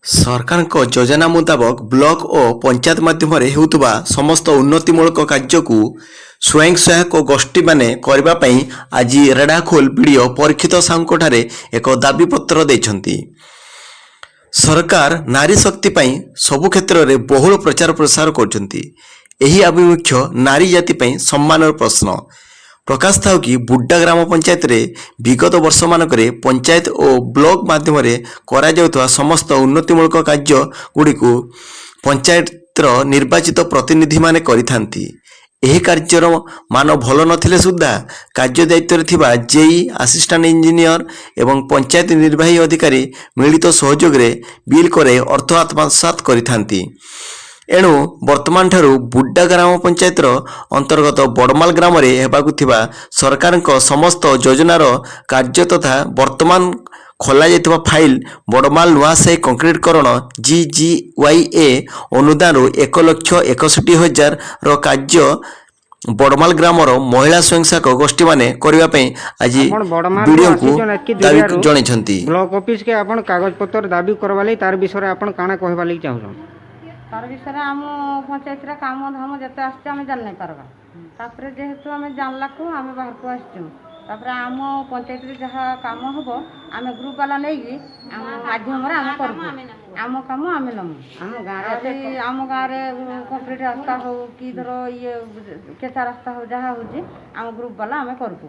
ସରକାରଙ୍କ ଯୋଜନା ମୁତାବକ ବ୍ଲକ ଓ ପଞ୍ଚାୟତ ମାଧ୍ୟମରେ ହେଉଥିବା ସମସ୍ତ ଉନ୍ନତିମୂଳକ କାର୍ଯ୍ୟକୁ ସ୍ୱୟଂ ସହାୟକ ଗୋଷ୍ଠୀମାନେ କରିବା ପାଇଁ ଆଜି ରେଢ଼ାଖୋଲ ବିଡ଼ିଓ ପରୀକ୍ଷିତ ସାହୁଙ୍କଠାରେ ଏକ ଦାବିପତ୍ର ଦେଇଛନ୍ତି। ସରକାର ନାରୀ ଶକ୍ତି ପାଇଁ ସବୁ କ୍ଷେତ୍ରରେ ବହୁଳ ପ୍ରଚାର ପ୍ରସାର କରୁଛନ୍ତି। ଏହି ଆଭିମୁଖ୍ୟ ନାରୀ ଜାତି ପାଇଁ ସମ୍ମାନର ପ୍ରଶ୍ନ। ପ୍ରକାଶ ଥାଉ କି, ବୁଡ୍ଡା ଗ୍ରାମ ପଞ୍ଚାୟତରେ ବିଗତ ବର୍ଷମାନଙ୍କରେ ପଞ୍ଚାୟତ ଓ ବ୍ଲକ ମାଧ୍ୟମରେ କରାଯାଉଥିବା ସମସ୍ତ ଉନ୍ନତିମୂଳକ କାର୍ଯ୍ୟ ଗୁଡ଼ିକୁ ପଞ୍ଚାୟତର ନିର୍ବାଚିତ ପ୍ରତିନିଧିମାନେ କରିଥାନ୍ତି। ଏହି କାର୍ଯ୍ୟର ମାନ ଭଲ ନଥିଲେ ସୁଦ୍ଧା କାର୍ଯ୍ୟ ଦାୟିତ୍ୱରେ ଥିବା ଜେଇ, ଆସିଷ୍ଟାଣ୍ଟ ଇଞ୍ଜିନିୟର ଏବଂ ପଞ୍ଚାୟତ ନିର୍ବାହୀ ଅଧିକାରୀ ମିଳିତ ସହଯୋଗରେ ବିଲ୍ କରାଇ ଅର୍ଥ ଆତ୍ମସାତ କରିଥାନ୍ତି। ଏଣୁ ବର୍ତ୍ତମାନଠାରୁ ବୁଡ୍ଡା ଗ୍ରାମ ପଞ୍ଚାୟତର ଅନ୍ତର୍ଗତ ବଡ଼ମାଲ ଗ୍ରାମରେ ହେବାକୁ ଥିବା ସରକାରଙ୍କ ସମସ୍ତ ଯୋଜନାର କାର୍ଯ୍ୟ ତଥା ବର୍ତ୍ତମାନ ଖୋଲାଯାଇଥିବା ଫାଇଲ୍ ବଡ଼ମାଲ ନୂଆସାହି କଂକ୍ରିଟକରଣ ଜିଜିୱାଇଏ ଅନୁଦାନରୁ 1,61,000ର କାର୍ଯ୍ୟ ବଡ଼ମାଲ ଗ୍ରାମର ମହିଳା ସ୍ୱୟଂ ସହାୟକ ଗୋଷ୍ଠୀମାନେ କରିବା ପାଇଁ ଆଜି ଆପଣ ବଡ଼ମାଲରୁ ବିଡ଼ିଓଙ୍କୁ ଆସିଛନ୍ ଏତ୍କି ଦାବି ଦୂରିଆରୁ ଜଣାଇଛନ୍ତି। ବ୍ଲକ ଅଫିସକେ ଆପଣ କାଗଜ ପତ୍ର ଦାବି କରବା ଲାଗି, ତାର ବିଷୟରେ ଆପଣ କାଣା କହିବା ଲାଗି ଚାହୁଁଛନ୍? ତାର ବିଷୟରେ ଆମ ପଞ୍ଚାୟତରେ କାମ ଧାମ ଯେତେ ଆସୁଛି, ଆମେ ଜାଣି ନାଇଁ ପାରବା। ତାପରେ ଯେହେତୁ ଆମେ ଜାଣିଲାକୁ ଆମେ ବାହାରକୁ ଆସିଛୁ। ତାପରେ ଆମ ପଞ୍ଚାୟତରେ ଯାହା କାମ ହବ, ଆମେ ଗ୍ରୁପ୍ ବାଲା ନେଇକି ଆମ ମାଧ୍ୟମରେ ଆମେ କରିବୁ। ଆମ କାମ ଆମେ ନେମୁ। ଆମ ଗାଁରେ, ଆମ ଗାଁରେ କଂକ୍ରିଟ ରାସ୍ତା ହଉ କି ଧର ଇଏ କେଚା ରାସ୍ତା ହଉ, ଯାହା ହଉଛି ଆମ ଗ୍ରୁପ୍ ବାଲା ଆମେ କରିବୁ।